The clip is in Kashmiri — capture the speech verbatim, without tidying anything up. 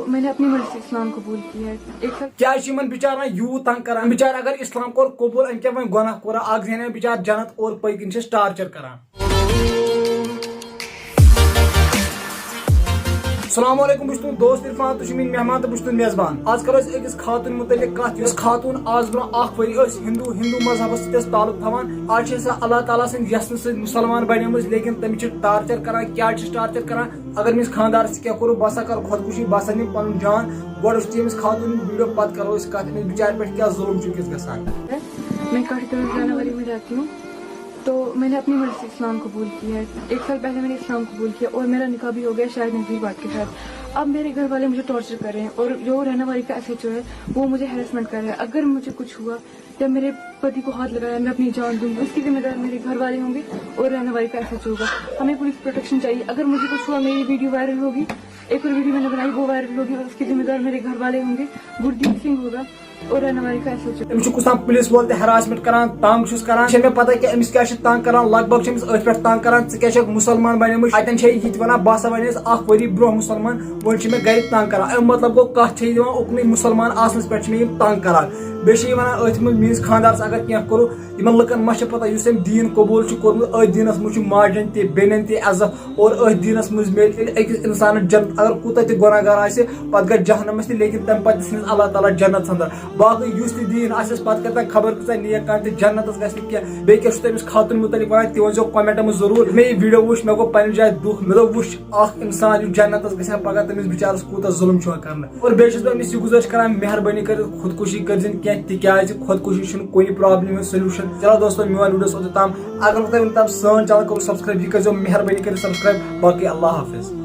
میں نے اپنی مرضی سے اسلام قبول کیا ہے۔ ایک سال کیٛازِ چھِ یِمن بِچارن یوٗت تنگ کران؟ بِچارٕ اگر اسلام کوٚر قبول، أمۍ کیٛاہ وۄنۍ گۄناہ کوٚرا؟ اکھ زینہِ بِچارٕ جنت اور پٔتۍ کِنۍ چھِس torture کران۔ السلام علیکم، بہٕ چھُس تُہُنٛد دوست عرفان، تُہۍ چھِو میٲنۍ مہمان تہٕ بہٕ چھُس تُہُنٛد میزبان۔ آز کرو أسۍ أکِس خاتوٗن مُتعلِق کتھ، یۄس خاتوٗن آز برونٛہہ اکھ ؤری ٲس ہندو، ہندو مذہبس سۭتۍ ٲس تعلق تھاوان۔ آز چھِ سۄ اللہ تعالیٰ سٕنٛدِ یژھنہٕ سۭتۍ مُسلمان بنیمٕژ، لیکن تٔمِس چھِ torture کران۔ کیٛازِ چھِس torture کران؟ اگر أمِس خانٛدارس تہِ کینٛہہ کوٚرُکھ، بہٕ ہسا کرٕ خۄدکُشی، بہٕ ہسا نِمہٕ پنُن جان۔ گۄڈٕ وٕچھو أمِس خاتوٗن video، پتہٕ کرو أسۍ کتھ أمِس بِچارِ پٮ۪ٹھ کیٛاہ ظُلُم چھُ أمِس گژھان۔ میں کاٹھگرام جاناواری میں رہتی ہوں، تو میں نے اپنی مرضی سے اسلام قبول کیا ہے۔ ایک سال پہلے میں نے اسلام قبول کیا اور میرا نکاح بھی ہو گیا شاہد نذیر بٹ کے ساتھ۔ اب میرے گھر والے مجھے ٹارچر کر رہے ہیں اور جو رہنا واری کا ایس ایچ او ہے، وہ مجھے ہراسمنٹ کر رہا ہے۔ اگر مجھے کچھ ہوا یا میرے پتی کو ہاتھ لگایا، میں اپنی جان دوں گی، اس کی ذمہ دار میرے گھر والے ہوں گے اور رہنا واری کا ایس ایچ او ہوگا۔ ہمیں پولیس پروٹیکشن چاہیے۔ اگر مجھے کچھ ہوا، میری ویڈیو وائرل ہوگی، ایک اور ویڈیو میں نے بنائی، وہ وائرل ہوگی اور اس کی ذمہ دار میرے گھر والے ہوں گے، گردیپ سنگھ ہوگا اور رہنا واری کا ایس ایچ او۔ أمِس چھُ کُس تام پُلیٖس وول تہِ ہراسمنٹ کران، تنگ چھُس کران۔ چھَنہٕ مےٚ پتہ کینٛہہ أمِس کیٛاہ چھِ تنگ کران، لگ بگ چھِ أمِس أتھۍ پٮ۪ٹھ تنگ کران، ژٕ کیٛاہ چھَکھ مُسلمان بنیمٕژ؟ اَتٮ۪ن چھِ یہِ تہِ وَنان، بہٕ ہسا بنے اکھ ؤری برونٛہہ مُسلمان، وۄنۍ چھِ مےٚ گرِکۍ تنگ کران۔ اَمیُک مطلب گوٚو، کَتھ چھےٚ یہِ دِوان اُکنُے، مُسلمان آسنَس پٮ۪ٹھ چھِ مےٚ یِم تنگ کران۔ بیٚیہِ چھِ یہِ وَنان أتھۍ منٛز، میٛٲنِس خانٛدارَس اگر کینٛہہ کوٚرُکھ، یِمن لُکن ما چھِ پتہ، یُس أمۍ دیٖن قبوٗل چھُ کوٚرمُت، أتھۍ دیٖنَس منٛز چھُ ماجہِ ہٕنٛدۍ تہِ، بیٚنٮ۪ن تہِ عزت، اور أتھۍ دیٖنَس منٛز میلہِ ییٚلہِ أکِس اِنسانَس جنت، اگر کوٗتاہ تہِ گۄناہ گار آسہِ، پتہٕ گژھِ جہنمس تہِ، لیکن تَمہِ پتہٕ دِسنَس اللہ تعالیٰ جنت اندر۔ باقٕے یُس تہِ دیٖن آسٮ۪س، پتہٕ کرِ تَتہِ خبر کۭژاہ نیک کامہِ تہِ، جنتس گژھِ نہٕ کینٛہہ۔ بیٚیہِ کیٛاہ چھُ تٔمِس خاتوٗن مُتعلِق وَنان، تہِ ؤنۍزیو کمنٹن منٛز ضروٗر۔ مےٚ یہِ video وٕچھ، مےٚ گوٚو پننہِ جایہِ دُکھ، مےٚ دوٚپ، وٕچھ، اکھ انسان یُس جنتس گژھِ ہا پگاہ، تٔمِس بِچارس کوٗتاہ ظُلم چھُ یِوان کرنہٕ۔ اور بیٚیہِ چھُس بہٕ أمِس یہِ گُزٲرِش کران، مہربٲنی کٔرِتھ خودکُشی کٔرۍزِ نہٕ کینٛہہ، تِکیٛازِ خودکُشی چھُنہٕ کُنہِ problem ہُنٛد solution۔ چلو دوستو، میون video اوس اوٚتتھ تام۔ اگر نہٕ تۄہہِ وُنیُک تام سٲنۍ channel کوٚروٕ subscribe، یہِ کٔرۍزیو مہربٲنی کٔرِتھ subscribe۔ باقٕے اللہ حافظ۔